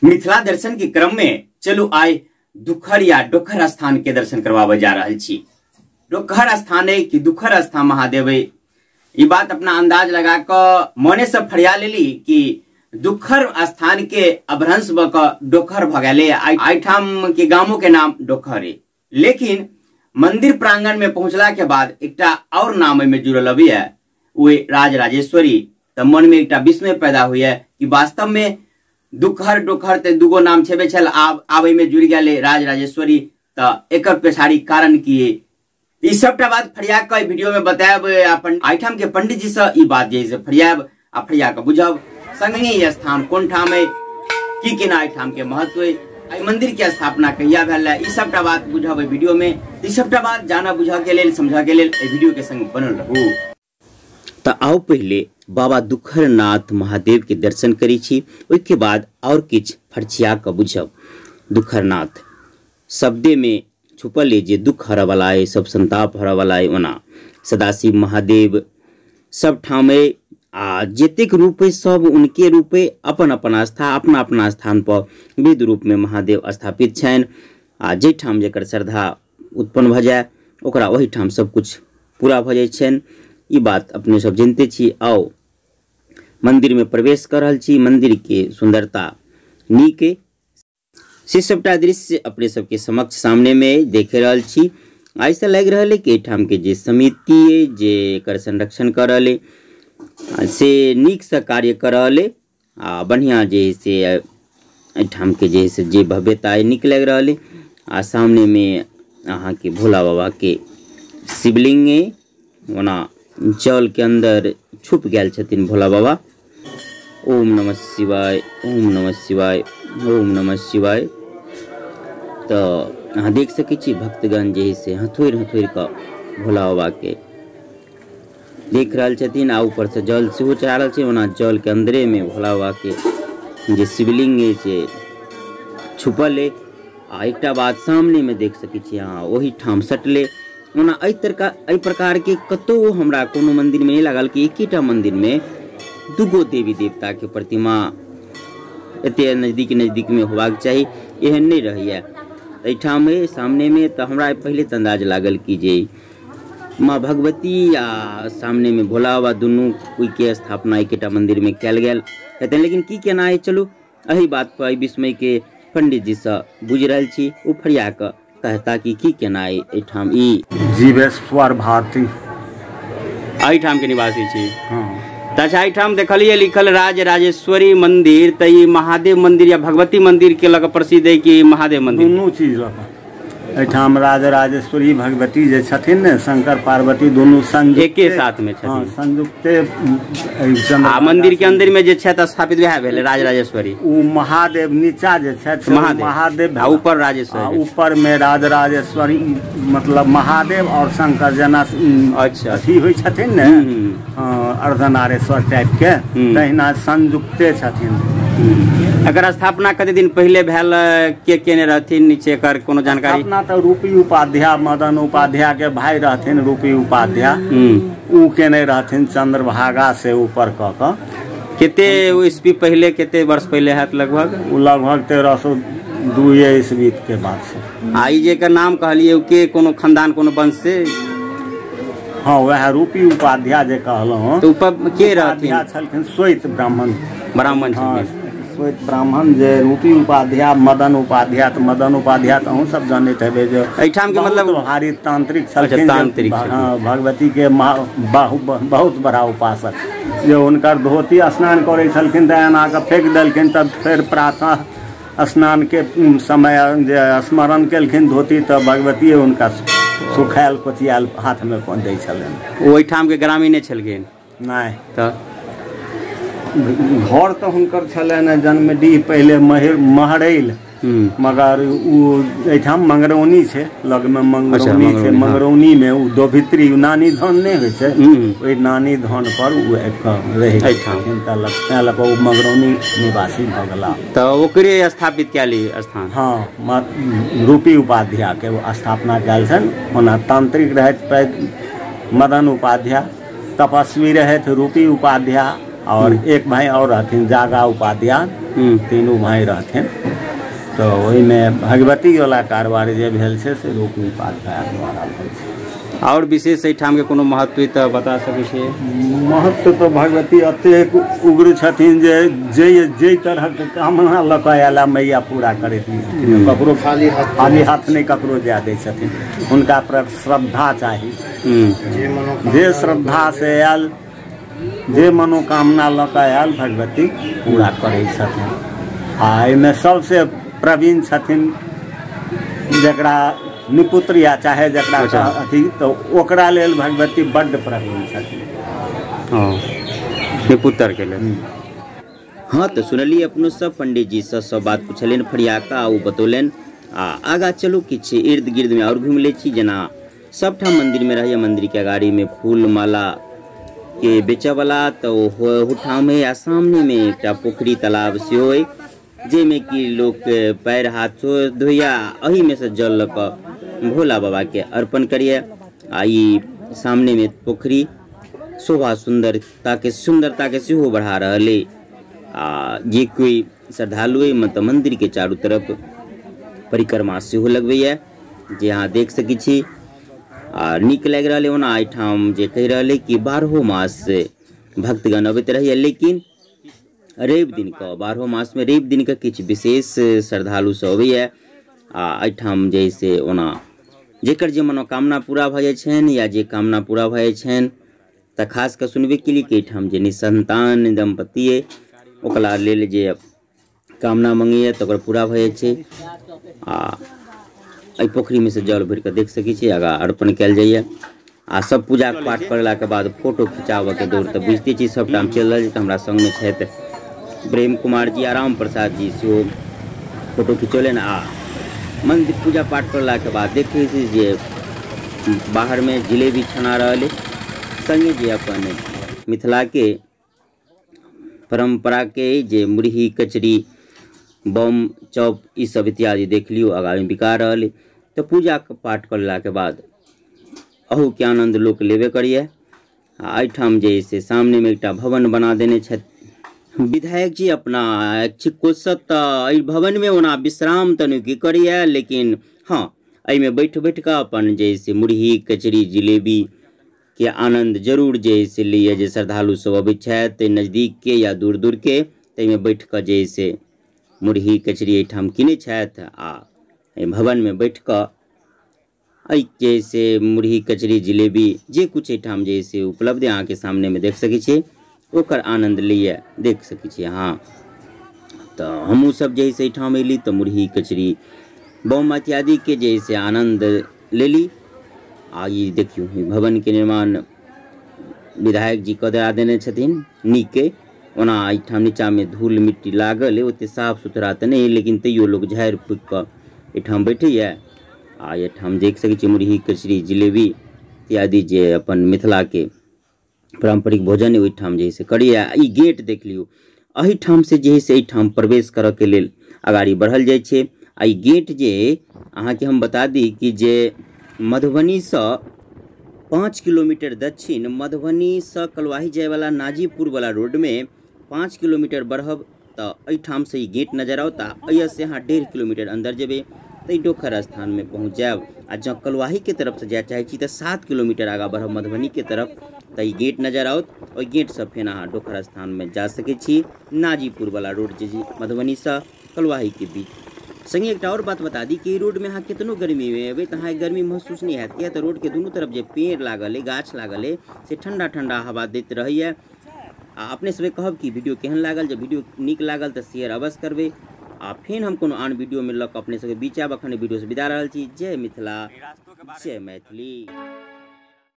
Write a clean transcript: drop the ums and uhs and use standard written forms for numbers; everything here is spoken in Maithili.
मिथिला दर्शन के क्रम में चलू आइ दुखर या डोखर स्थान के दर्शन करवाबे जा रहल छी। डोखर स्थान है कि दुखर स्थान महादेव है, ये बात अपना अंदाज लगा क मने से फरिया लेली कि दुखर स्थान के अभ्रंश भ क डोखर भ गेले। एहिठाम के गामों के नाम डोखर है, लेकिन मंदिर प्रांगण में पहुंचला के बाद एकटा और नाम में जुड़ल अभी है, वो राज राजेश्वरी। त मन में एकटा विस्मय पैदा हुई है कि वास्तव में दुखर डोखर ते दुगो नाम छेबे छल, आब में जुड़ गेले राज राजेश्वरी, त एकर पेछाड़ी कारण की है? ई सबटा बात फरिया के वीडियो में बतायब। अपन एहिठाम के पंडित जी से ई बात जे से फरियाब आ फरिया के बुझब। संगहि ई स्थान कोन ठाम है, की केना एहिठाम के महत्व है, एहि मंदिर के स्थापना कहिया भेल है, ई सबटा बात बुझब एहि वीडियो में। ई सबटा बात जाना बुझऽ के लेल समझऽ के लेल एहि वीडियो के संग बनल रहू। त आउ पहिले बाबा दुखरनाथ महादेव के दर्शन करी छी, ओहिके बाद और किछु फरछिया के बुझब। दुखरनाथ शब्दे में छुपल है जे दुख हरऽ वाला है, सब संताप हरऽ वाला है। ओना सदाशिव महादेव सब ठाम है आ जतेक रूप है सब उनके रूप है, अपन अपन आस्था अपना अपना स्थान पर विविध रूप में महादेव स्थापित छनि आ जाहिठाम जकर श्रद्धा उत्पन्न भऽ जाय ओकरा ओहिठाम सब कुछ पूरा भऽ जाइ छनि। ई बात अपने सब जानते छी। आओ मंदिर में प्रवेश कर रहल छी, मंदिर के सुंदरता नीक है, से सबटा दृश्य अपने सबके समक्ष सामने में देख रहल छी। ऐसा लागि रहल है कि एहिठाम के जे समिति है जे एकर संरक्षण कर रहल है से नीक से कार्य कर रहल है आ बढ़िया जे से एहिठाम के जे से जे भव्यता है नीक लागि रहल है। आ सामने में अहाँ के भोला बाबा के शिवलिंग है, ओना जल के अंदर छुप गेल छथिन भोला बाबा। ओम नमः शिवाय, ओम नमः शिवाय, ओम नमः शिवाय। तो अहाँ देख सकै छी भक्तगण जे से हथोड़ि हथोड़ि कऽ भोला बाबा के देख रहल छथिन आ ऊपर से जल सेहो चढ़ा रहल छै। ओना जल के अंदरे में भोला बाबा के जे शिवलिंग है से छुपल है। आ एकटा बात सामने में देख सकै छी अहाँ ओहि ठाम सटले। ओना एहि प्रकार के कतौ हमरा कोनो मंदिर में नहीं लागल कि एकेटा मंदिर में दुगो देवी देवता के प्रतिमा एते नजदीक नजदीक में होबाक चाही, एहन नहीं रहैया। एहिठाम सामने में तो हमरा पहिले तऽ अंदाज लागल कि जे माँ भगवती आ सामने में भोला बाबा दुनू के स्थापना एकेटा मंदिर में कयल गेल हेतनि, लेकिन की केना है चलू एहि बात पर एहि विस्मय के पंडित जी से बुझि रहल छी, ओ फरिया कऽ कहता कि की केना है एहिठाम। ई जीवेश्वर भारती एहिठाम के निवासी छी। हाँ। अच्छा, एहिठाम देखलिए लिखल राज राजेश्वरी मंदिर, तऽ ई महादेव मंदिर या भगवती मंदिर के लग प्रसिद्ध है कि महादेव मंदिर? दुनू चीज लग एहिठाम राज राजेश्वरी भगवती जे छथिन ने, शंकर पार्वती दुनू संयुक्त एके साथ में छथिन। हाँ, संयुक्ते। आ मंदिर के अंदर में जे छथि स्थापित वएह भेलै राज राजेश्वरी। ओ महादेव नीचा जे छथि महादेव आ ऊपर राजेश्वरी, ऊपर में राज राजेश्वरी मतलब महादेव और शंकर जेना अच्छा अथी होइ छथिन ने अर्धनारेश्वर टाइप के, तहिना संयुक्ते छथिन। एकर स्थापना कते दिन पहिले भेल, के केने रहथिन नीचे, एकर कोनो जानकारी? स्थापना तऽ रूपी उपाध्याय मदन उपाध्याय के भाई रहथिन रूपी उपाध्याय, उ केने रहथिन चंद्रभागा से ऊपर कऽ कऽ। कते ईस्वी पहिले, कते वर्ष पहिले हैत लगभग? उ लगभग 1302 ईस्वी के बात छै। आ ई जेकर नाम कहलिए उ के कोनो खानदान कोनो वंश से? हाँ, वएह रूपी उपाध्याय जे कहलहुँ। तऽ ऊपर के रहथिन? छलखिन श्वेत ब्राह्मण। ब्राह्मण छलखिन श्वेत ब्राह्मण जे रूपी उपाध्याय मदन उपाध्याय, तऽ मदन उपाध्याय तऽ अहूँ सब जानैत हेबै जे एहिठाम के मतलब भारी तांत्रिक छलखिन। तांत्रिक, हाँ, भगवती के बहुत बड़ा उपासक, जे हुनकर धोती स्नान करै छलखिन तऽ एना कऽ फेंक देलखिन, तब फेर प्रातः स्नान के समय जे स्मरण केलखिन धोती तऽ भगवती हुनका सुखायल कोचियायल हाथ में दै छलनि। ओहिठाम के ग्रामीणे छलखिन? नहि, तऽ घर तऽ हुनकर छलनि जन्मडीह पहिले महरैल, मगर उ एहिठाम मंगरौनी छै, लगमे मंगरौनी छै, मंगरौनी में उ दोभित्री नानी धान नहि होइ छै, ओहि नानी धान पर उ आबि कऽ रहै छथिन, तैं लऽ कऽ उ मंगरौनी निवासी भऽ गेला। तऽ ओकरे स्थापित कयल स्थान? हाँ, रूपी उपाध्याय के स्थापना कयल छनि। ओना तांत्रिक रहथि मदन उपाध्याय, तपस्वी रहथि रूपी उपाध्याय, और एक भाई और रहथिन जागा उपाध्याय, तीनू भाई रहथिन। तऽ ओहिमे भगवती वाला कारोबार जे भेल छै से रुक्मी उपाध्याय द्वारा भेल छै। और विशेष एहिठाम के कोनो महत्व तऽ बता सकै छियै? महत्व तऽ भगवती एतेक उग्र छथिन जे जे जे तरहके कामना लऽ कऽ आयल मैया पूरा करैत छथिन। ककरो खाली हाथ नहि ककरो जाय दै छथिन। हुनका पर श्रद्धा चाही, जे श्रद्धा से आयल, जे मनोकामना लऽ कऽ आयल भगवती पूरा करै छथिन। आ एहिमे सबसे प्रवीण छथिन जकरा निपुत्र या चाहे जकरा अथी, तऽ ओकरा लेल भगवती बड्ड प्रवीण छथिन निपुत्र के लेल। हाँ, तऽ सुनलियै अपनो सब पंडित जी से सब बात पुछलियनि फरियाका, ओ बतौलनि। आ आगाँ चलू किछु इर्द गिर्द में और घुमि लै छी। जेना सबठाम मंदिर में रहैए, मंदिर के अगाड़ी में फूल माला के बेचऽवला तऽ ओहूठाम है। आ सामने में एकटा पोखरी तालाब सेहो अइ जाहिमे कि लोक पैर हाथ सेहो धोइए, एहिमे से जल लऽ कऽ भोला बाबा के अर्पण करिए। आ ई सामने में पोखरी शोभा सुंदरता के सेहो बढ़ा रहल अइ। आ जे कोई श्रद्धालु अइ मतलब मंदिर के चारू तरफ परिक्रमा सेहो लगबैए, जे अहाँ देख सकै छी। आ नीक लागि रहल अइ। ओना एहिठाम जे कहि रहल अइ कि 12 मास भक्तगण अबैत रहैए, लेकिन रवि दिन के 12 मास में रवि दिन के किछु विशेष श्रद्धालु सब अबैए। आ एहिठाम जे से ओना जेकर जे मनोकामना पूरा भऽ जाइ छनि या जे कामना पूरा भऽ जाइ छनि, तऽ खास कऽ सुनबे केलियै कि एहिठाम जे निसंतान दम्पति अइ ओकरा लेल जे कामना मंगैए तऽ ओकर पूरा भऽ जाइ छै। आ एहि पोखरिमे से जल भरि कऽ देख सकै छी, आगाँ अर्पण कयल जाइए। आ सब पूजा पाठ करलाके बाद फोटो खिंचाबऽके दौड़ तऽ बुझिते छी सबठाम चलि रहल छै। तऽ हमरा संगमे छथि प्रेम कुमार जी आ राम प्रसाद जी सेहो फोटो खिंचौलनि। आ मंदिर पूजा पाठ करलाके बाद देखै छी जे बाहरमे जिलेबी छना रहल अइ, संगे जे अपन मिथिलाके परम्पराके जे मुरही कचरी बम चॉप ई सब इत्यादि देख लियौ आगाँमे बिका रहल अइ। तऽ पूजा पाठ करलाके बाद अहूके आनन्द लोक लेबे करैए। आ एहिठाम जे से सामनेमे एकटा भवन बना देने छथि विधायक जी अपना ऐच्छिक कोषसँ, तऽ एहि भवनमे ओना विश्राम तऽ नहि करैए, लेकिन हाँ एहिमे बैठ बैठ कऽ अपन जे से मुरही कचरी जिलेबी के आनन्द जरूर जे से लैए। जे श्रद्धालु सब अबै छथि नजदीकके या दूर दूरके, ताहिमे बैठ कऽ जे से मुरही कचरी एहिठाम किनै छथि। आ एहि भवनमे बैठ कऽ एहि जे से मुरही कचरी जिलेबी जे कुछ एहिठाम जे से उपलब्ध अहाँके सामनेमे देख सकै छियै, ओकर आनन्द लैए देख सकै छियै अहाँ। तऽ हमहूँ सब जे से एहिठाम अयली तऽ मुरही कचरी बम इत्यादिके जे से आनन्द लेली। आ ई देखियौ ई भवनके निर्माण विधायक जी कऽ देने छथिन नीके। ओना एहिठाम नीचाँमे धूल मिट्टी लागल अइ, ओतेक साफ सुथरा तऽ नहि, लेकिन तैयो लोक झाड़ि फूकि कऽ एहिठाम बैठैए। आ एहिठाम देख सकै छी मुरही कचरी जिलेबी इत्यादि जे अपन मिथिलाके पारम्परिक भोजन ओहिठाम जे से करैए। ई गेट देख लियौ, एहिठाम से जे से एहिठाम प्रवेश करऽके लेल अगाड़ी बढ़ल जाइ छै। आ ई गेट जे अहाँके हम बता दी कि जे मधुबनीसँ 5 किलोमीटर दक्षिण, मधुबनीसँ कलुआही जायवला नाजीपुरवला रोडमे 5 किलोमीटर बढ़ब तऽ एहिठामसँ ई गेट नजर आओत। आ एहिसँ अहाँ 1.5 किलोमीटर अन्दर जेबै तऽ ई डोखर स्थानमे पहुँच जायब। आ जँ कलुआहीके तरफसँ जाय चाहै छी तऽ 7 किलोमीटर आगाँ बढ़ब मधुबनीके तरफ तऽ ई गेट नजर आओत। ओहि गेटसँ फेर अहाँ डोखर स्थानमे जा सकै छी, नाजीपुरवला रोड जे मधुबनीसँ कलुआहीके बीच। संगे एकटा और बात बता दी कि ई रोडमे अहाँ केतनो गर्मीमे एबै तऽ अहाँके गर्मी महसूस नहि हैत, किया तऽ रोडके दुनू तरफ जे पेड़ लागल अइ, गाछ लागल अइ, से ठंडा ठंडा हवा दैत रहैए। आ अपने सबके कहब कि वीडियो केहन लागल, जब वीडियो नीक लागल तऽ शेयर अवश्य करबै। आ फेर हम कोनो आन वीडियोमे लऽ कऽ अपने सबके बीच आयब। अखन वीडियोसँ विदा रहल छी। जय मिथिला, जय मैथिली।